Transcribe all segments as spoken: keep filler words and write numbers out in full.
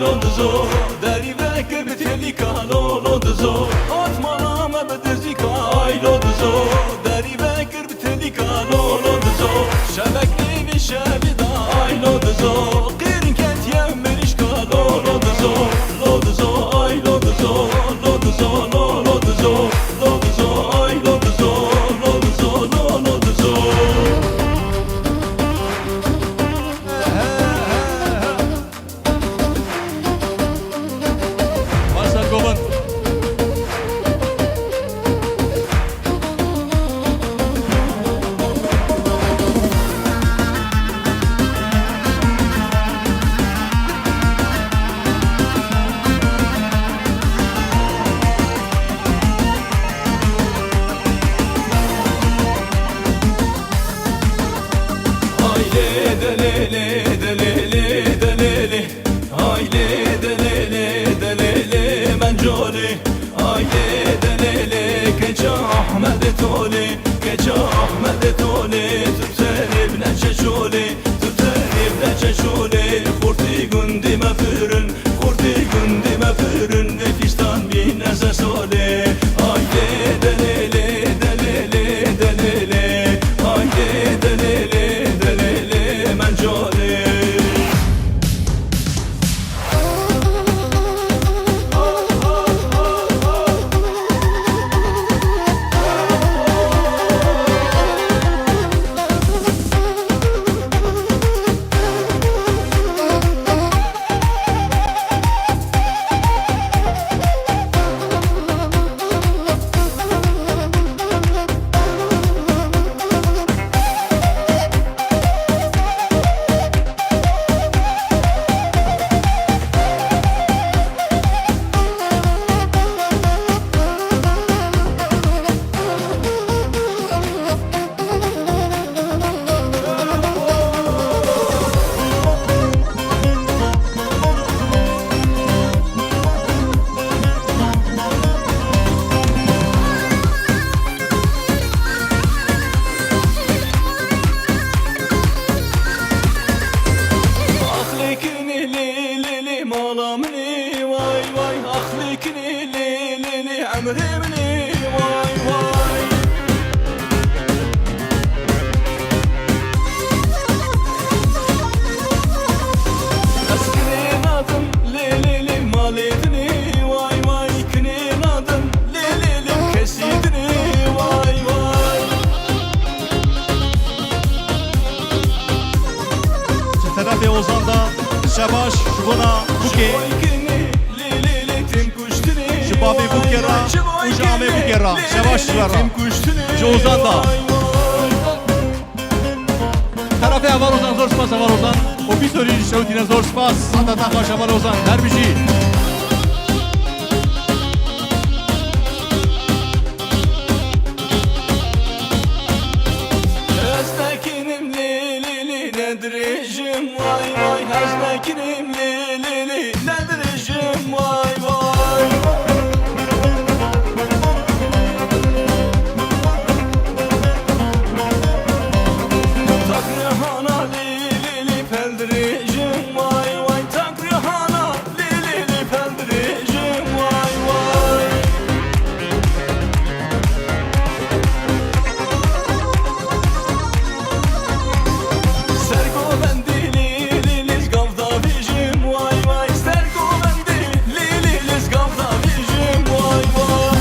Lo dizo, derî vekir bi telîka, lo, lo dizo. Hat mala me bi dizîka, ay lo dizo. Derî vekir bi telîka, lo, lo dizo. Şevek nîvî şevî da, ay lo dizo. Qîrin ketiye mirîşka, lo, lo dizo. Lo dizo, ay lo dizo. Lo dizo, lo, lo dizo. Lo dizo, ay lo dizo. Lo dizo, lo, lo dizo. Varsa govend. Haydê delê lê, delê lê, delê lê. Haydê delê lê, delê lê, men colê. Haydê delê lê, keça Ahmedê tolê, keça Ahmedê tolê. Tu tenê bi neçe şolê, tu tenê bi neçe şolê. Xortî gundî me firin, xortî gundî me firin. Vê fîstan bîne ze solê. Haydê delê lê, delê lê, delê lê. Haydê delê lê, delê lê, men colê. Aqlê kinê lê, lê, lê, mala min ê, way, way. Aqlê kinê lê, lê, lê, emrê min ê, way, way. Ez kinê nadim, lê, lê, lê, malê din ê, way, way. Kinê nadim, lê, lê, lê, kesî din ê, way, way. Ji terefê Ozan de şebaş ji bona Bûkê. Ji bavê Bûkê re û ji amê Bûkê re. Şebaş ji we re. Ji Ozan de. Terefê Heval Ozan, zor spas Heval Ozan. Opîsorî ji şewtîne, zor spas. Hata te xweş Heval Ozan. Her bijî. Ez nekinim lê lê lê, ne dirêjim, way, way. Ez nekinim lê lê lê, ne dirêjim, way, way. Tak rihana lê lê lê, pel dirêjim, way, way. Tak rihana lê lê lê, pel dirêjim, way, way. Ser govendê lê lê lê, gav davêjim, way, way. Ser govendê lê lê lê, gav davêjim, way, way.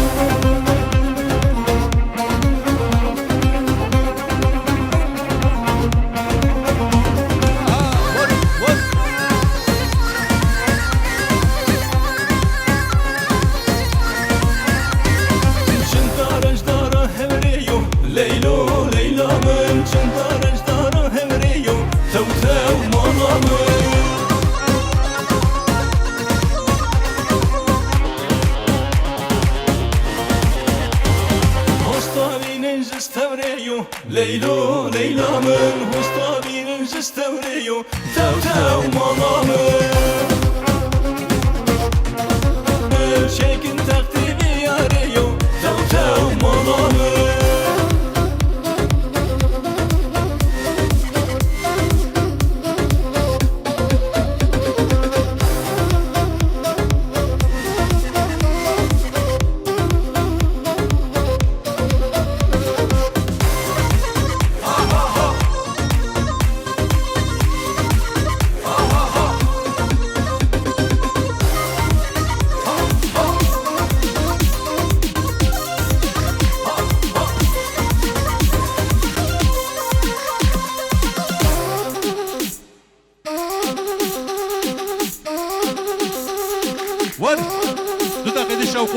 Çinta reşdara hevrê yo, Leylo, Leyla min. Çinta reşdara hevrê yo, tew, tew, mala min. Hosta bînin ji stevrê yo, Leylo, Leyla min. Hosta bînin ji stevrê yo, tew, tew, mala min. Çekin textê vê yarê yo, tew, tew, mala min.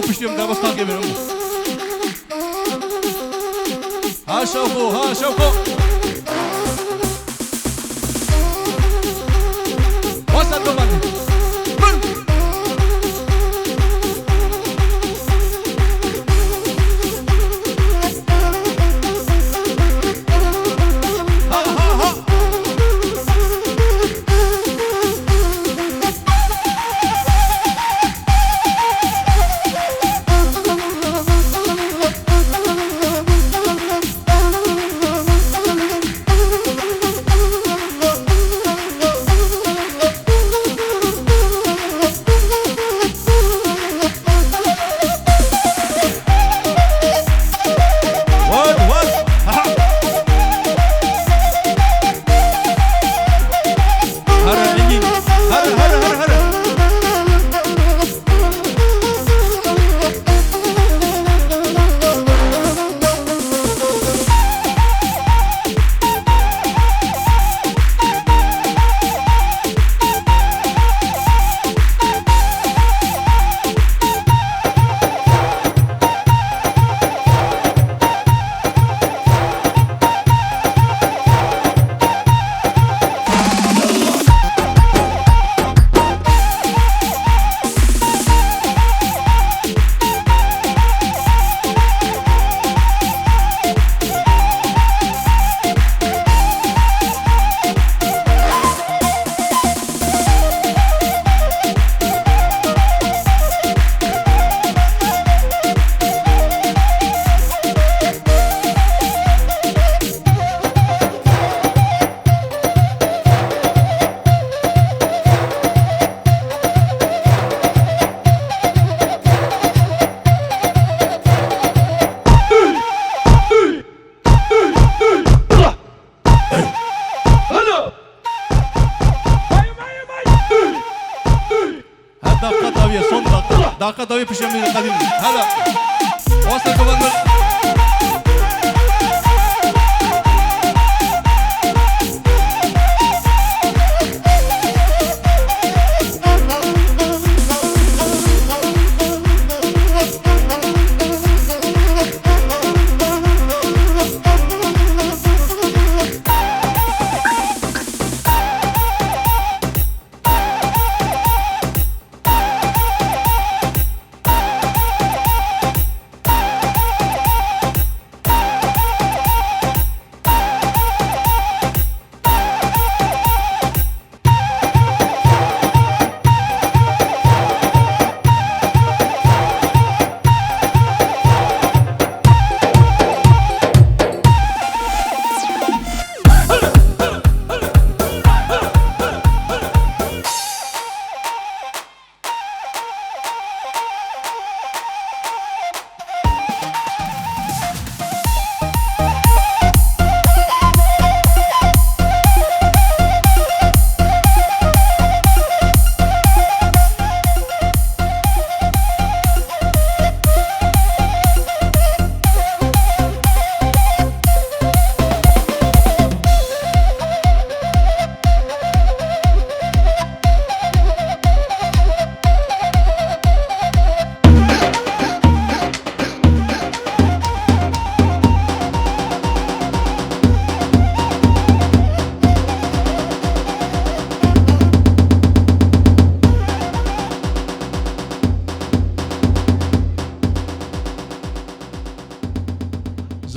Piştî min de bes tankê min. Ha şewqo, ha şewqo. Wasa doman. Bul. Ha, ha, ha. What, what? Aha. Here, Engin. Here, here, here, here. Her dakika dawiye, son dakika. Dakika dawiye pişemî qedîm. Hele. Wasa governor.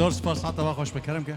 Zor spas, hata we xweş be, kerem ke.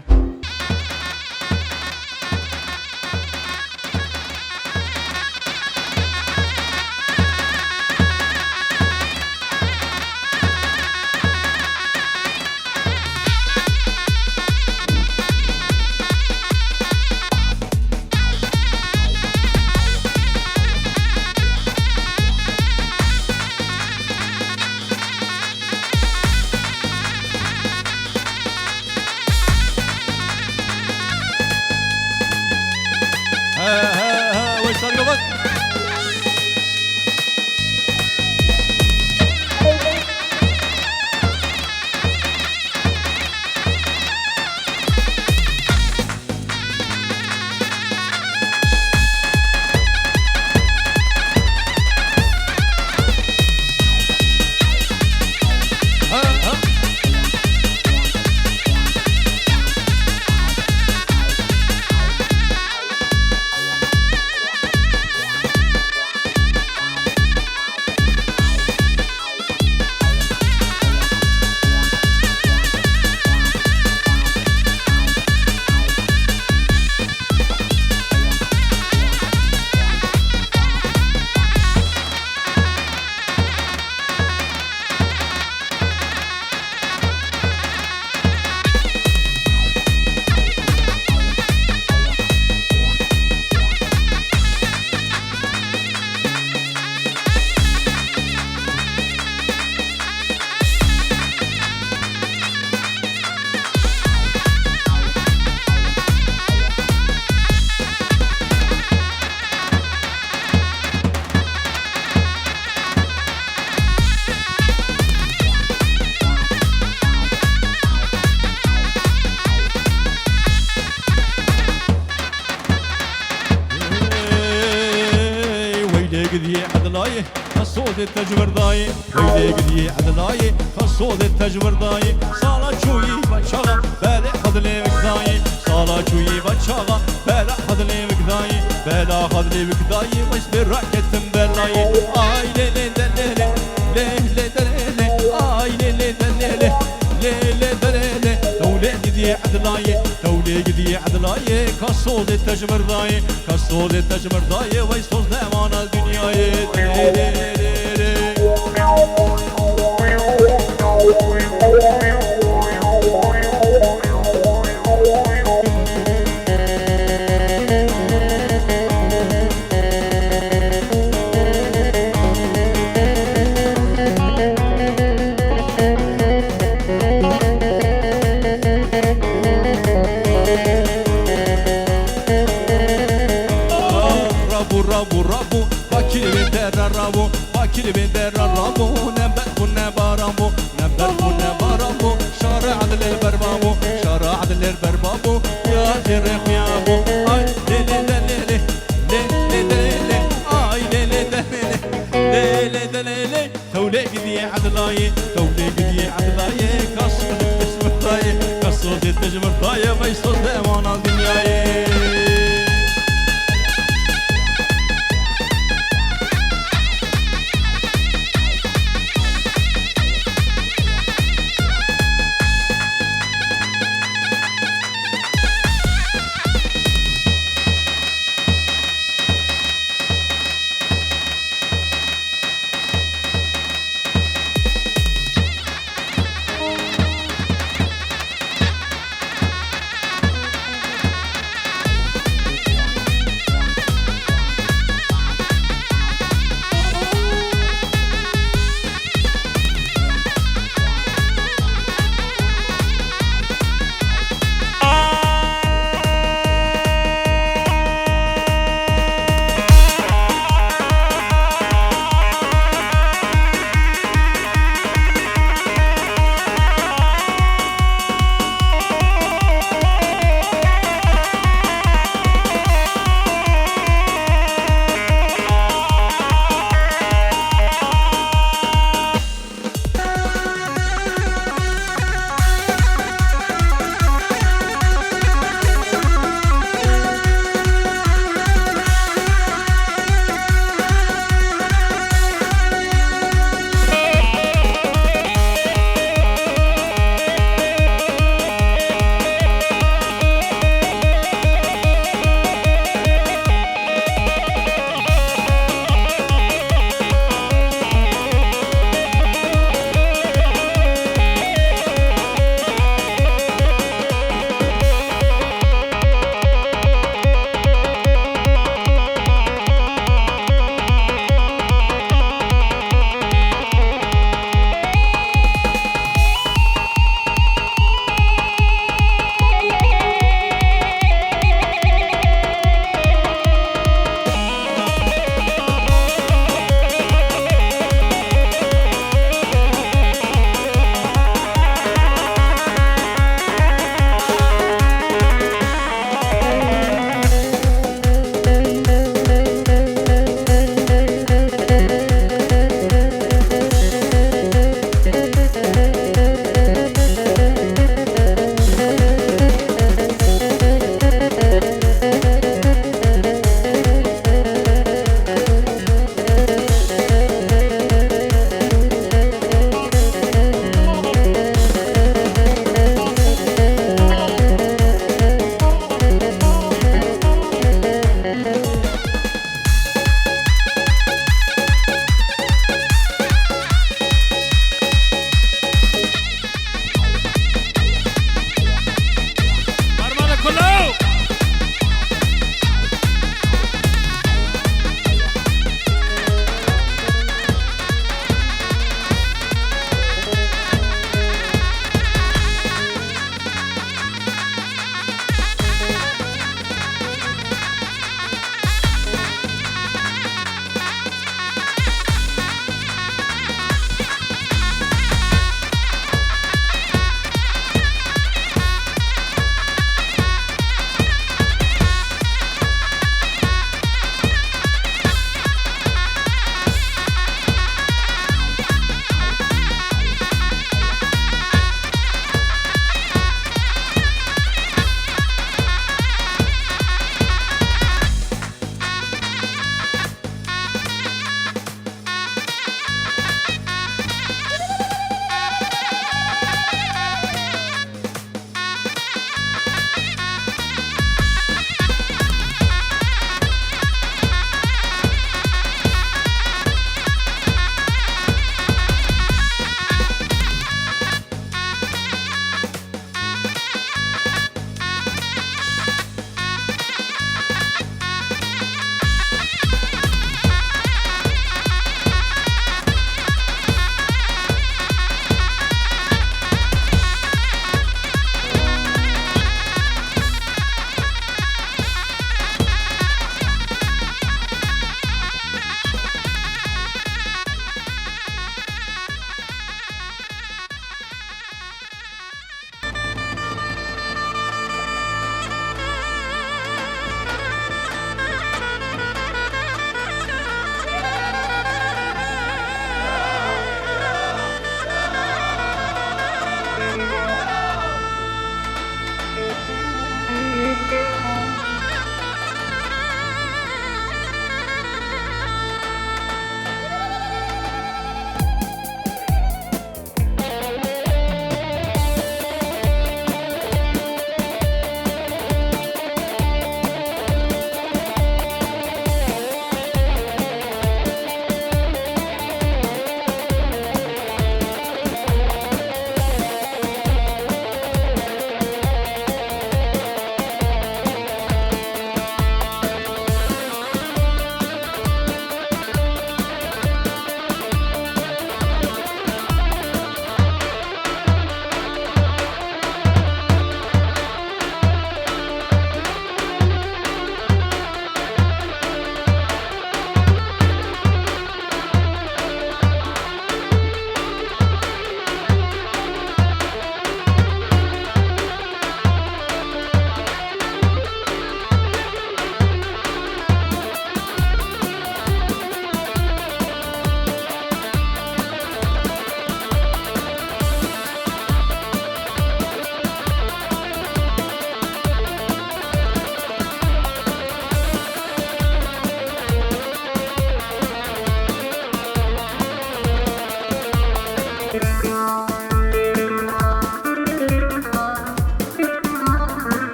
Gidiyê Edlayê, Xesodê te ji vir dayê. Weylê gidiyê Edlayê, Xesodê te ji vir dayê. Sala çûyî ve çaxa, belê xedilê vikdayê. Sala çûyî ve çaxa, belê xedilê vikdayê. Bela xedilê vikdayê, weş bê raketim belayê. Ay lê lê de lê lê, lê lê de lê lê. Ay lê lê de lê lê, lê lê de lê lê. Tewlê gidiyê Edlayê, tewlê gidiyê Edlayê. Xesodê te ji vir dayê. Xesodê te ji vir dayê, wey soz nemana dinyayê. Lê, lê, lê, lê. Rabû, rabû, rabû, bakirê dera rabû, bakirê dera rabû, ne berf bû, ne baran bû, ne berf bû, ne baran bû, şara edlê berbabû, şara edlê berbabû, ya jê rê xuya bû. Ay lê lê de lê lê, lê lê de lê lê, ay lê lê de lê lê, lê lê de lê lê. Tewlê gidiyê Edlayê, tewlê gidiyê Edlayê, Xesodê te ji vir dayê, Xesodê te ji vir dayê, wey soz nemana dinyayê.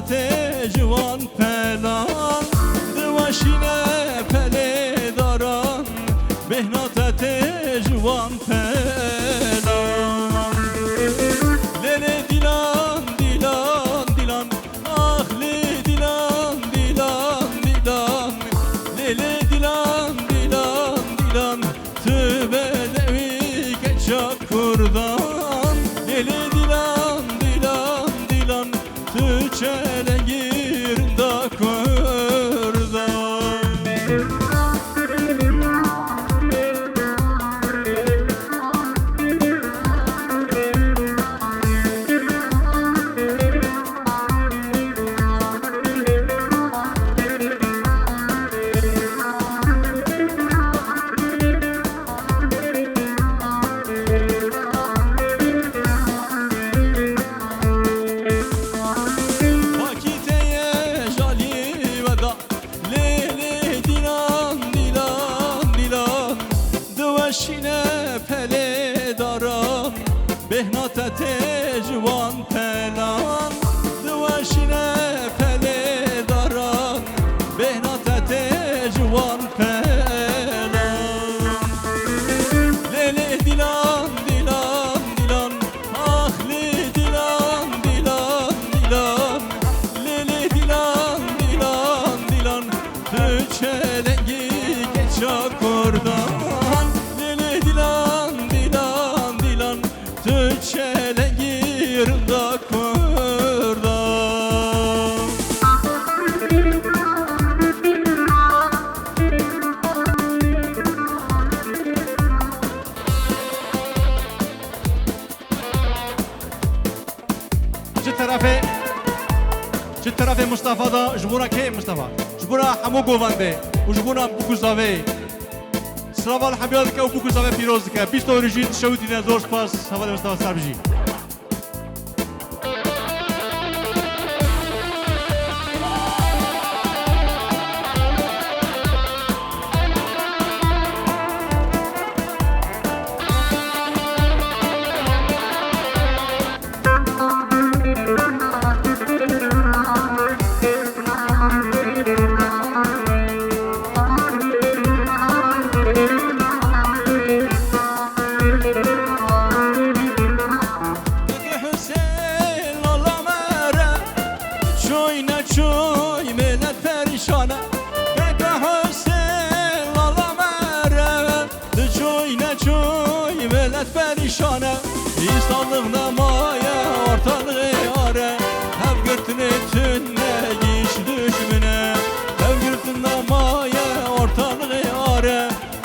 Tê ji wan pelan diweşîne pelê daran, bêhna te tê ji wan pelan. Lê lê dîlan, dîlan, dîlan, ax lê dîlan, dîlan, dîlan. Lê lê dîlan, dîlan, dîlan, tu bedewî keça kurdan. Lê lê dîlan, dîlan, dîlan, tu çelengî rinda kurdan. Pakî te ye jalî we da. Lê lê dîlan, dîlan, dîlan, diweşîne pelê daran. Bêhna te tê ji wan pelan, diweşîne pelê daran. Bêhna te tê ji wan pelan. Lê lê dîlan, dîlan, dîlan, ax lê dîlan, dîlan, dîlan. Lê lê dîlan, dîlan, dîlan, tu çelengî keça kurdan. Lê lê dîlan, dîlan, dîlan, tu çelengî rinda kurdan. Ji terefê, ji terefê Mustafa da, ji bona kê Mustafa? Ji bona hemû govendê û ji bona bûk û zavê. Slava li hemiya dike û bûk û zavê pîroz dike. Bîst orî jî dişewitîne, zor spas. Hevalê Mustafa ser bijî. Husên lala mere, çoy ne çoy, milet perîşan e. Keke Husên lala mere, çoy ne çoy, milet perîşan e. Îslamlıq nemaye, ortalığı are. Hevgirtinê tune giş düşmüne. Hevgirtin nemaye, ortalığı are.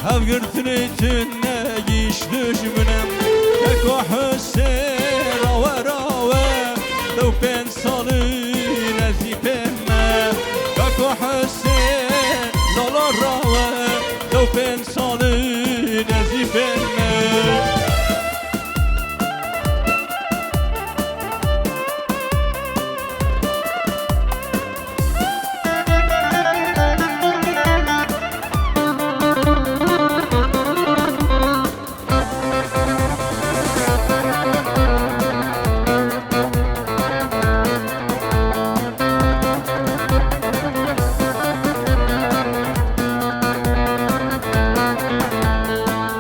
Hevgirtinê tune giş düşmüne. Keko Husên rawe rawe, dew pênc salî nezî pê me. Keko Husên lala rawe, dew pênc salî nezî pê me.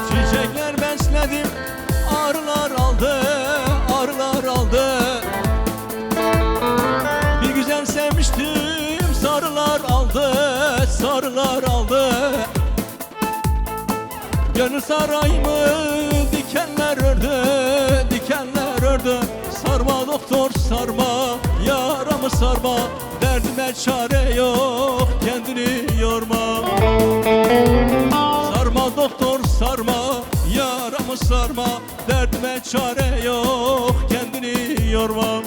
Çiçekler besledim, arılar aldı, arılar aldı. Bir güzel sevmiştim, sarılar aldı, sarılar aldı. Gönül sarayımı dikenler ördü, dikenler ördü. Sarma doktor sarma, yaramı sarma. Derdime çare yok, kendini yorma. Sarma doktor sarma, yaramı sarma. Derdime çare yok, kendini yorma.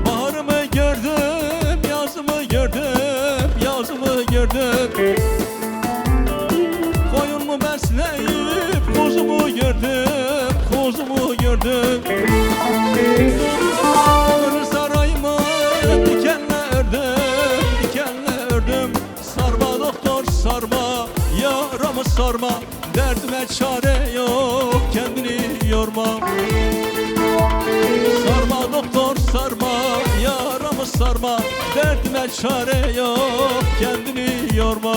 Baharımı gördüm Gül sarayımı dikenle ördüm, dikenle ördüm. Sarma doktor, sarma, yaramı sarma. Derdime çare yok, kendini yorma. Sarma doktor, sarma, yaramı sarma. Derdime çare yok, kendini yorma.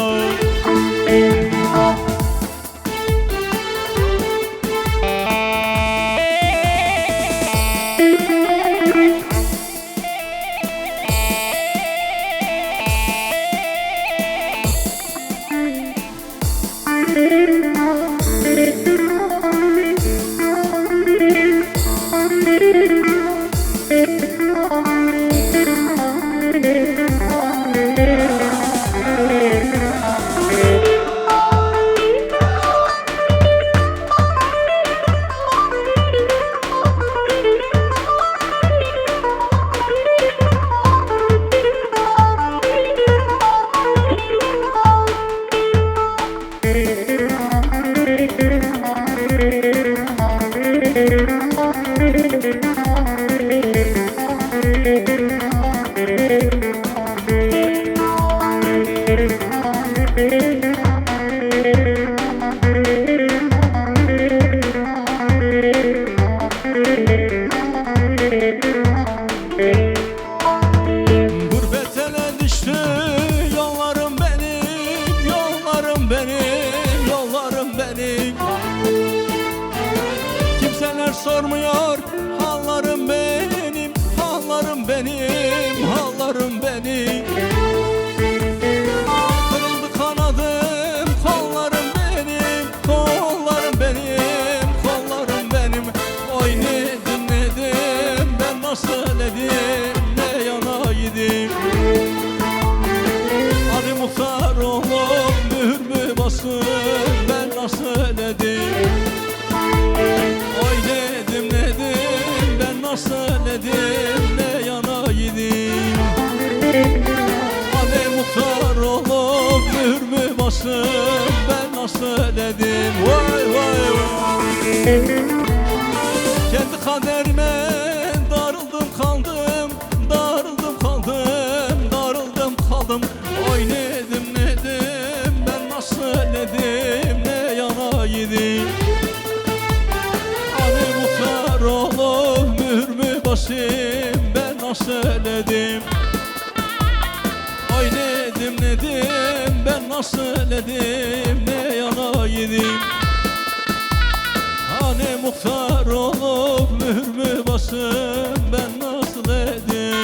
Gurbet ele düştü yollarım benim, yollarım benim, yollarım benim. Kimseler sormuyor hallarım benim, hallarım benim, hallarım benim. Kırıldı kanadım, kollarım benim, kollarım benim, kollarım benim. Oy ne Dinledim ben nasıl edim, ne yanaydım. Ali Muhtar olup mühür mü basın, ben nasıl edim. Oy dedim, dedim, ben nasıl edim, ne yanaydım. Ali Muhtar olup mühür mü basın, ben nasıl edim. Vay, vay, vay. Kendi kaderime darıldım kaldım, darıldım kaldım, darıldım kaldım. Oy nedim, nedim, ben nasıl edim, ne yanaydım. Ali Muhtar olup mühür mü basayım, ben nasıl edim. Ay nedim, nedim, ben nasıl edim, ne yanaydım. Hani muhtar olup mühür mü basın, ben nasıl edim.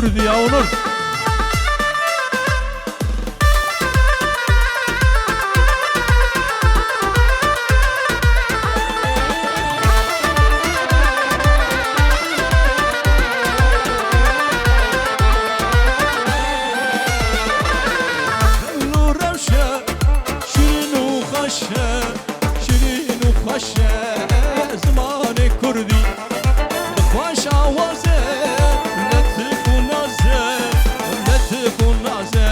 Kurdî ya Onur. Nû rewşe, şîrîn û xweş e, şîrîn û xweş e zimanê kurdî. Xweş awaze, letîf û naze, letîf û naze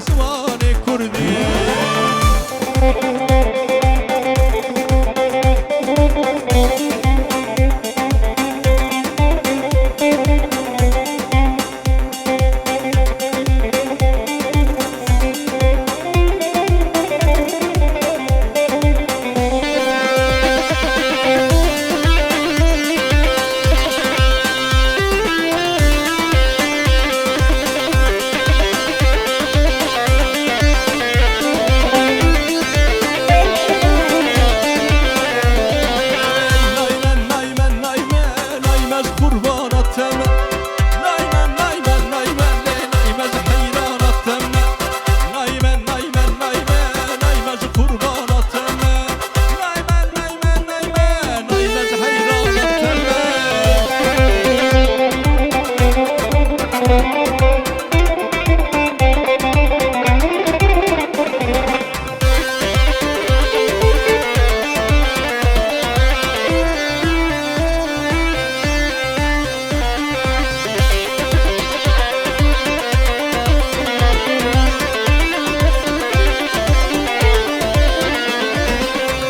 zimanê kurdî. Naymen, naymen, naymen, naymen, ez qurbana te me. Naymen, naymen, naymen, lê naymen, ez heyrana te me. Naymen, naymen, naymen, naymen, ez qurbana te me. Naymen, naymen, naymen, naymen, ez heyrana te me.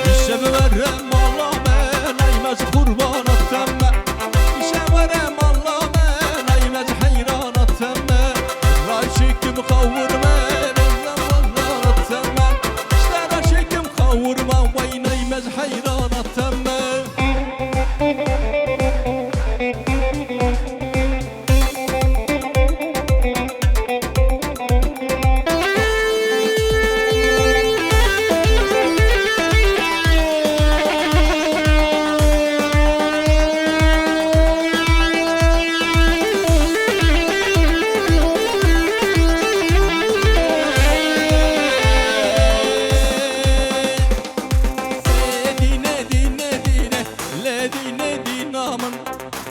Îşev were mala me, nayme ez qurbana te me. Îşev were mala me, nayme ez heyrana te me. Raşikim qawurme, bella walla te me. Îşte raşikim qawurma, wey nayme ez heyrana te me. Dîne, dîne, dîne, lê dîne, dîna min.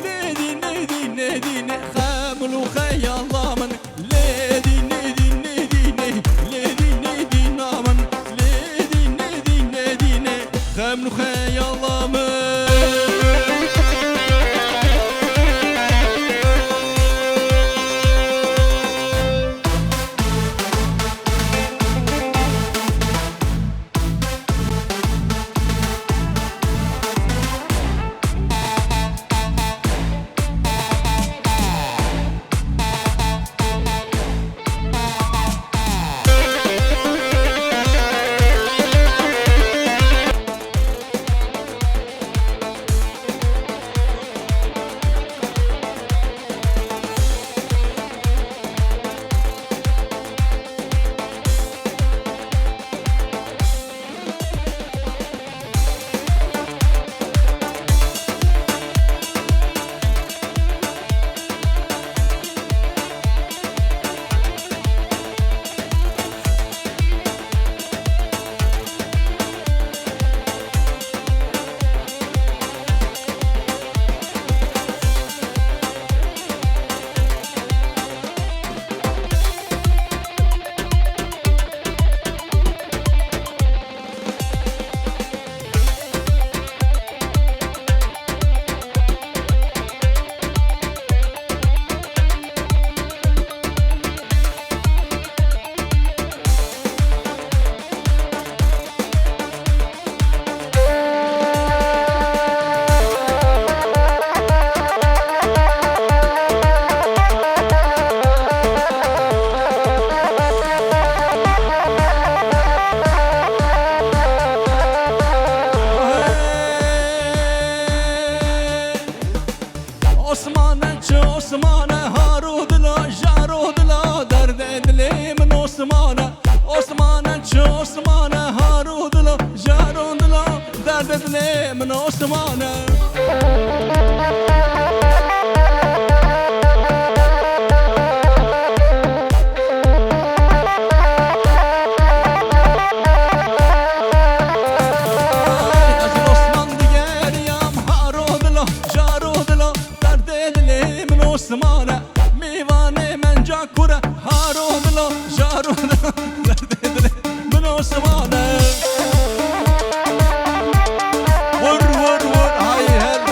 Lê dîne, dîne, dîne, xemil û xeyala min. Lê dîne, dîne, dîne, lê dîne, dîna min. Lê dîne, dîne, dîne, xem û xeyala min. Osmane çi Osmane, haro dila, jaro dila, derdê dilê min Osmane. Osmane çi Osmane, haro dila, jaro dila, derdê dilê min Osmane. Osmane, mêvanê min ca kur e, haro dilo, jaro dilo, derdê dilê min Osmane. Vur, vur, vur, hay hel.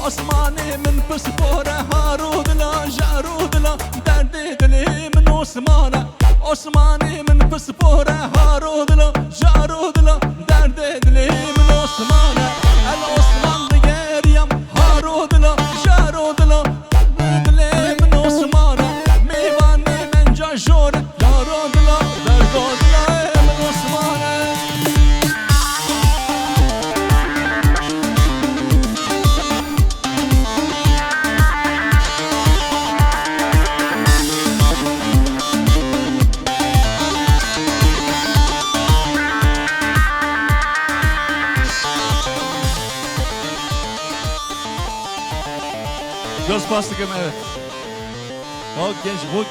Osmanê min pispor e, haro dila, jaro dila, derdê dilê min Osman e. Osmanê min pispor e, haro dila, jaro dila, derdê dilê min Osman e. El Osman digeriyam, haro dila, jaro dila, derdê dilê min Osman e. Mêvanê min ca jor e, jaro dila, derdo dila, min Osman e. Zor spas dikim, evet. Bak genç, bak.